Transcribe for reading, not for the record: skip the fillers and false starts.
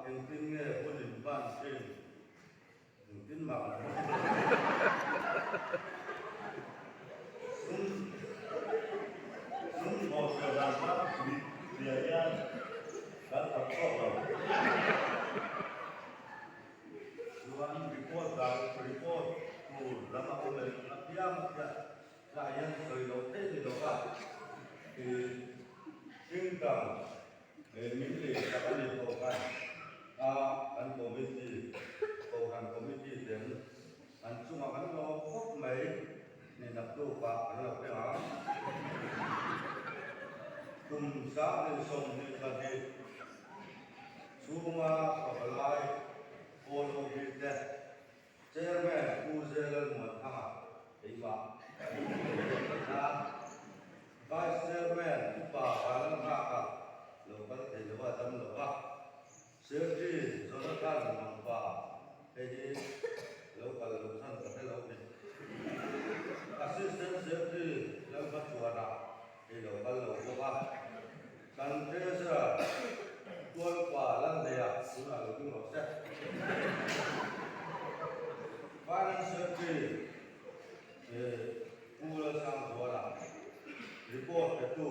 Engtin nge hun in hman thin? Engtin mah kan hmang lo. Sum sum thawh fel dan kha bia hian kan thawk chhuak lo. Chuan report dan report tur lam a awm leh apiang a phiah tlai hian sawi loh theih ni lo va ih Tingtang min lei tak a ni tawh khan a kan committee Kohhran committee ten an chungah kan lawm khawp mai ni naktuk ah kan lo thleng ang. Kum 2022 chhunga pavalai Paul Obi te Chairman Pu Zelalmuanthanga keimah a Vice Chairman Upa Vanlalnghaka lo kal thei lo a dam lo va, Sergi Jonathan Mangpa hei hi lo kal loh chhan ka hre lo ni. Assistant Sergi Lalhmachuana hei lo kal lo bawk a, kan Treasurer Tualpa Lalneia tunah lo ding rawh se. Finance Secretary Pu Lalsangzuala report petu.